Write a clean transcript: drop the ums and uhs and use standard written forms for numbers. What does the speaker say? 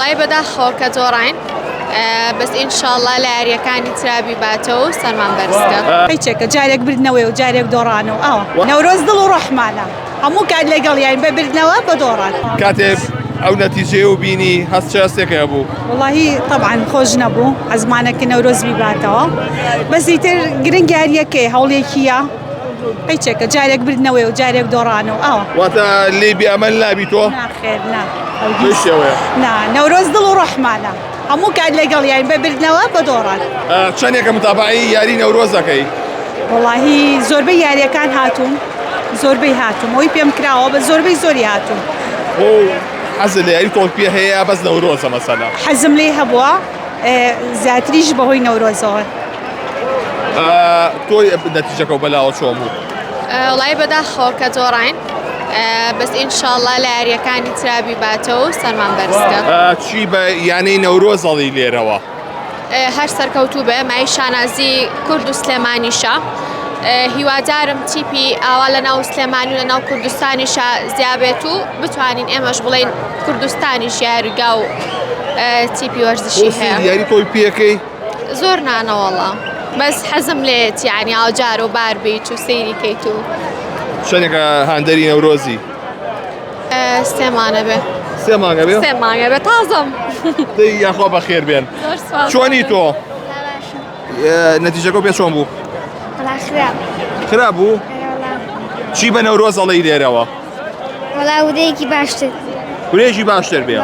وەڵایی بەداخەوە کە دۆڕاین بەس ئینشاڵڵا لە یاریەکانی ترا بیباتەوە و سەرمان بەرزکە. هیچێکە جارێک بردنەوەی و جارێک دۆڕانە و ئاوا نەورۆز دڵ و ڕۆحمانە هەموو کات لەگەڵیان بە بردنەوە بە دۆڕان. کاتێ ئەو نەتیجەیە و بینی هەست چ هەستێک هەبوو؟ وەڵاهی تەبعەن خۆش نەبوو حەزمانە کە نەورۆز بیباتەوە بەس ئیتر گرنگ یاریەکەی هەوڵێکیە هیچێکە جارێک بردنەوەی و جارێک دۆڕانە و ئاوا. واتە لێی بێ ئەمەل نابی تۆ؟ ناخێر نا. بەو شێوەیە؟ نا نەورۆز دڵ و ڕۆحمانە هەموو کات لەگەڵیان بە بردنەوە بە دۆڕان. چەندێکە متابەعەی یاری نەورۆز دەکەی؟ وەڵاهی زۆربەی یاریەکان هاتووم زۆربەی هاتووم ئەوی پێم کراوە بە زۆربەی زۆری هاتووم. بۆ حەزت لە یاری تۆپی هەیە یا بەس نەورۆزە مەسەلە؟ حەزم لێی هەبووە زیاتریش بەهۆی نەورۆزەوە. تۆ نەتیجەکە و بەلاوە چۆن بوو؟ وڵی بەداخەوە کە دۆڕاین بەس ئینشاءاللە لە یاریەکانی ترا بیباتەوە و سەرمان بەرزکە. چی بە یانەی نەورۆز ئەڵی لێرەوە؟ هەر سەرکەوتوو بێ مای شانازی کورد و سلێمانیشە. هیوادارم تیپی ئاوا لە ناو سلێمانی و لە ناو کوردستانیشە زیابێت و بتوانین ئێمەش بڵێین کوردستانیش یاریگا و تیپی وەرزشی هەیە. یاری تۆی پێەکەی؟ زۆر نانەوەڵا بەس حەزم لێت یعنی ئاجار و بار بیت و سەیری کەیت و چەندێکە هاندەری نەورۆزی؟ سێ مانە بێ. سێ مانگە بێ؟ سێ مانگە بێ تازەم. دەی یاخوا بەخێر بێن. چۆنی تۆ؟ نەتیجەکە پێ چۆن بوو؟ خراپ. خراپ بوو؟ چی بە نەورۆز ئەڵێی لێرەوە؟ وەڵا ورەیەکی باشتر. ورەیەکی باشتر بێ.